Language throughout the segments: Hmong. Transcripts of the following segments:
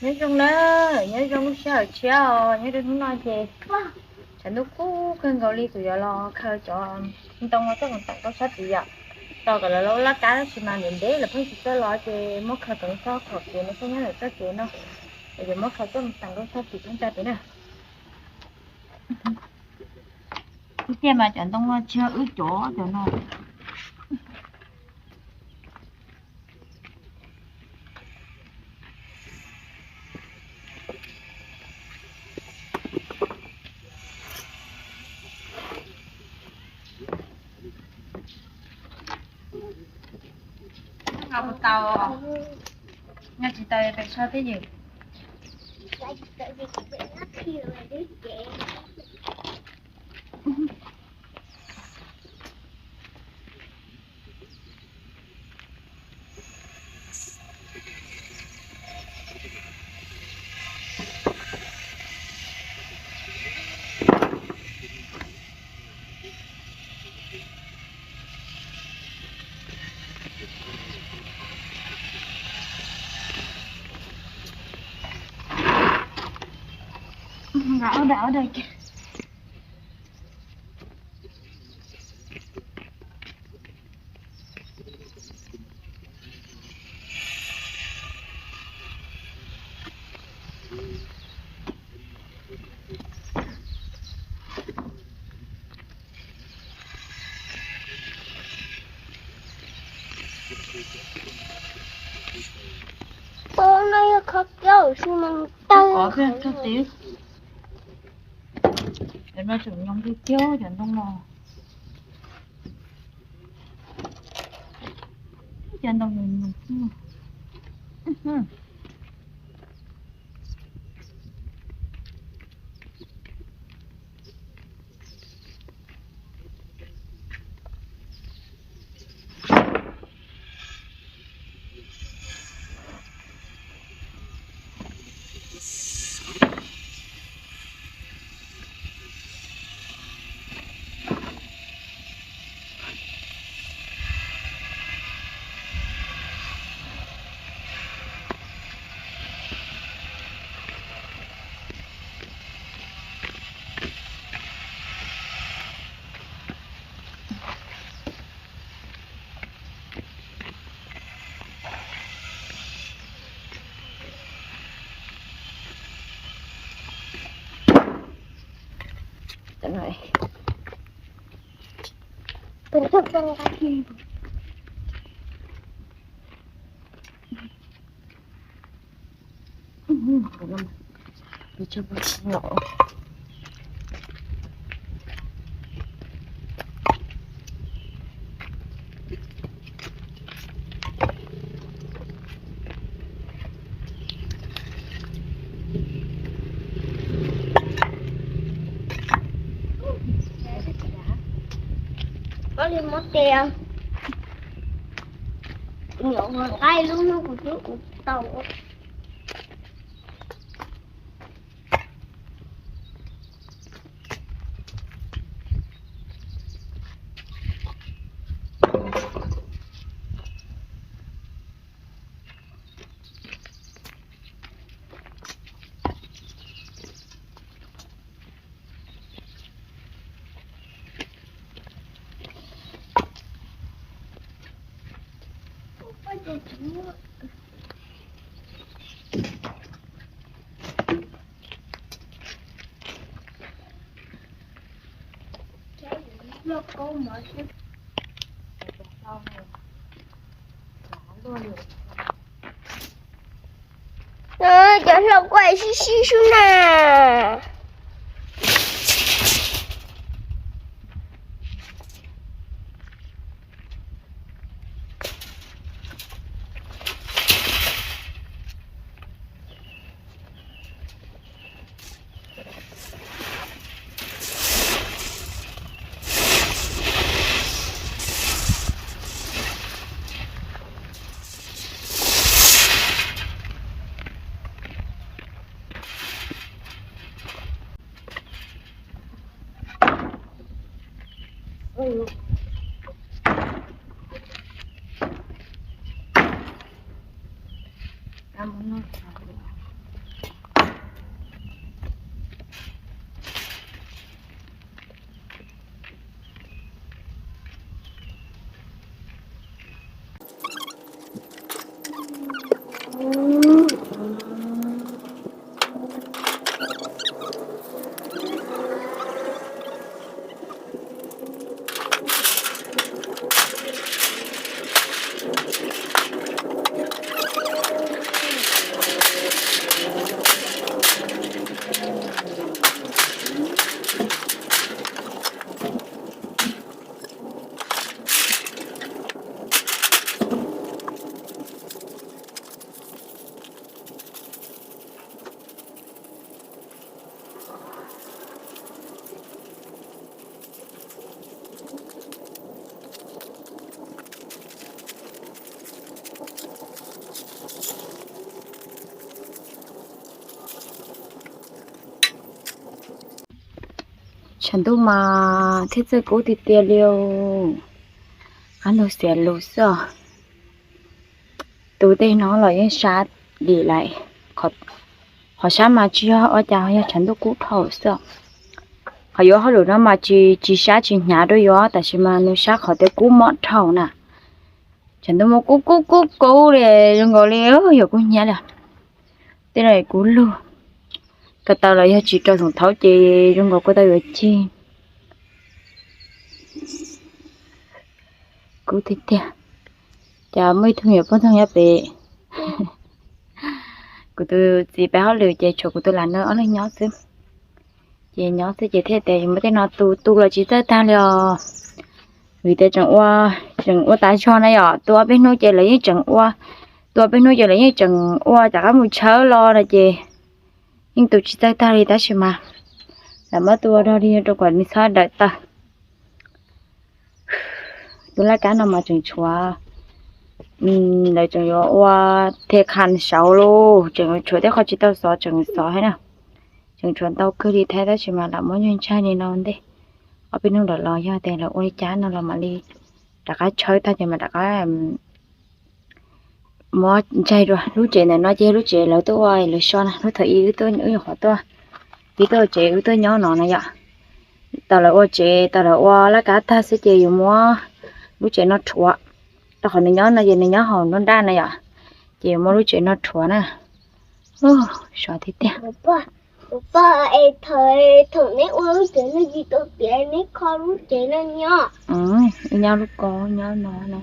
Nyob zoo na, nyob zoo lub sij hawm tshiab os, nyob rau hnub no ces tshav ntuj kub kawg nkaus li, kuv yuav los khaws cov ntoo no coj mus teem rau sab tid yom. Tos kom lawv loj loj qab, tab sis mas ntev ntev lawv pheej tsis txawj los ces muab khaws teem txog qhov kev no, txog nyob lawv txoj kev no, es yuav muab khaws coj mus teem rau sab tid pheej tsa tid na. Ib tiag mas cov ntoo no tsis yog wb cov, cov no. Nqa puas tau? Nqa tsis tau pem so twj ywm. Nqa ob daim, ob daim kiag. Pab no yog kho kiab xwb mas tawg. Kho kiab, kho kiab. Cov no tseem nyoos tiag tiag cov ntoo no. Cov ntoo nyoos nyoos xwb. Koj li muab tes, nyuam qhuav nqa lub hnub kuv twb ua tau. Cov hlau kuj sib sib sub na. Tshav ntuj mas thiaj txawj kub tiag tiag li os. Qab ntug xiav lus xwb os. Tus tej no los yeej sab dim lawm. Qhov sab mas tsis yog ua cas, yog tshav ntuj kub dhau xwb. Qhov yuav hauj lwm no mas tsis, tsis sab tsis hnyav rau yuav, tab sis mas nws sab qhov tias kub mob dhau na. Tshav ntuj mas kub kub kub kub li, zoo nkaus li yuav kub hnyiab li. Tej no kuv lug ko taw los yog tsis rau xoom thaub ces zoo nkaus kuj tau yuav cig. Kub tiag tiag. Ces muaj ib tug me nyuam poj ntxoog nyob pem. Kuv tus txiv pem hauj lwm ces tshuav kuv tus lam nws ob leeg nyob xwb. Ces nyob xwb ces thiaj tias muab tej no tu, tu los tsis txawj tag li os. Vim tias tseem ua, tseem ua tav zog na yom, tu ob peb hnub ces lawv yeej tseem ua, tu ob peb hnub ces lawv yeej tseem ua rov qab mus tshawb los no ces yeej tu tsis txawj tag li tab sis mas lam muab tu ua dog dig rau kom nws txhob dawm taw. Tus laj kab no mas tseem tshuav, lawv tseem yuav ua thiaj khas saud lauj, tseem tshuav tej qhov tsis tau xov tseem xov thiab na. Tseem tshuav ntau kawg li thiab tab sis mas lam muab ntsaig ntsaig li no ntej, ob peb hnub lawm los yog tias lawv ua li cas no los mam li rov qab tshawb tag ces mam rov qab muab ntsaig dua. Lub tsev ntawm no ces lub tsev lawv tuaj ua lawv so na, lub thaum ub wb tuaj, wb nyuam qhuav tuaj, wb tuaj ua tsev wb tuaj nyob no na yom. Tau lawv ua tsev, tau lawv ua laj kab tag xwb ces yuav muab lub tsev no rhuav. Rau qhov nws nyob no ces nws nyob hauv nruab nrab na yom, ces yuav muab lub tsev no rhuav na. Sov tiag tiag. Pog, es thaum, thaum neb ua lub tsev no tsis tau tiav neb kho lub tsev no nyob? Nyob lub ko nyob no na.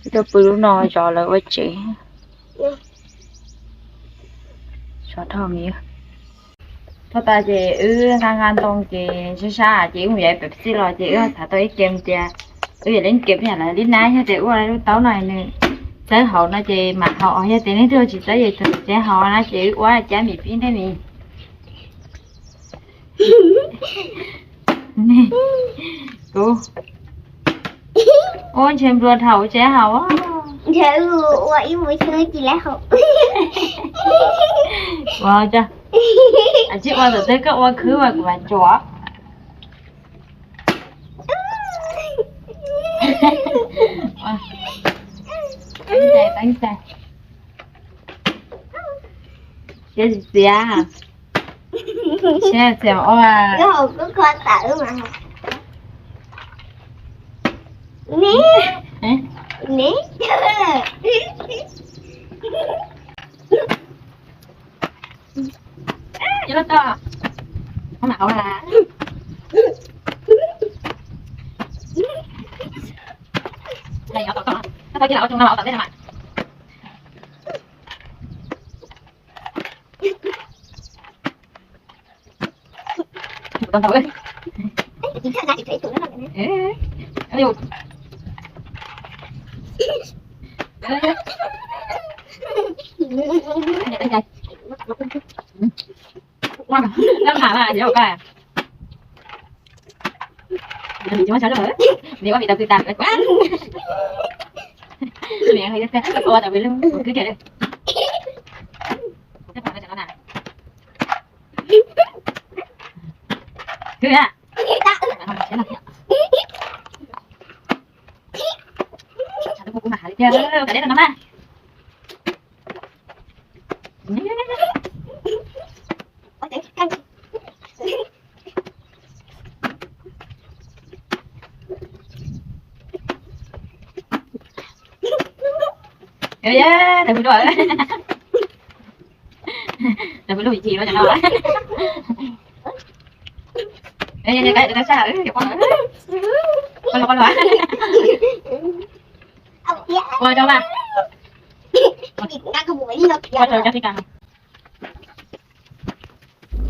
Wb tuaj pw lub no zov lawv ua tsev. Sov dhau me. Thaum tas ces wb nqa nqa ntoo ces sab sab ces wb mus yav pem txij los ces wb xav tau ib ke tias wb yuav leej ke peb yam lawv li nab yog tias ua lub taub no nws txawb hauv no ces mam haus, yog tias leej twg tsis txawb ces tsev haus na ces wb ua cab mis pib ntej mis. Kuv ua ntshe nplua dhau tsev haus. Ntshe ua ib mus xwb tsis lab haus. Ua tsis ua tam tej koj ua khwb mas kuv mam tsuam. Siab txias, siab txias ua.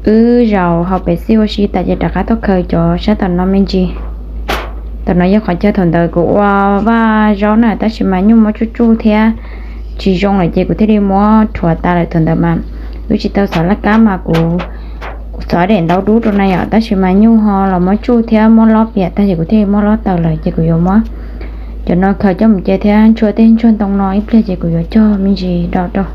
Wb zaum haus pem xij ua si tas ces rov qab tuaj khaws cov sab tom no me ntsis. Tom no yog qhov chaw thaum ntawd kuv ua vaj zaub na tab sis mas nyuj muab tsuj tsuj thiab tsis zoo lawm ces kuv thiaj li muab rhuav tas lawm. Thaum ntawd mas wb tsis tau xov laj kab mas kuv xov daim ntaub dub rau na yom, tab sis mas nyuj ho los muab tsuj thiab muab lob piam tag ces kuv thiaj li muab lob taws lawm ces kuv yuav muab cov no khaws coj mus ce thiab ntshua tej ntsuag ntoo no ib pliag ces kuv yuav cog me ntsis do rau.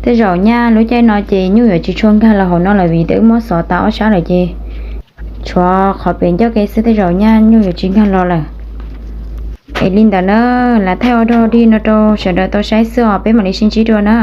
Tej zaum nyaj lub caij no ces nyuj yuav tsis tshua nkag los hauv no lawm vim tias wb muab xov tas ob sab lawm ces Tshuav qhov pem ncauj ke xwb, tej zaum nyaj nyuj yuav tsis nkag los lawm. Es li ntawd na, lam thaij ua dog dig no rau sawv daws tau saib xwb os, peb mam li sib ntsib dua na.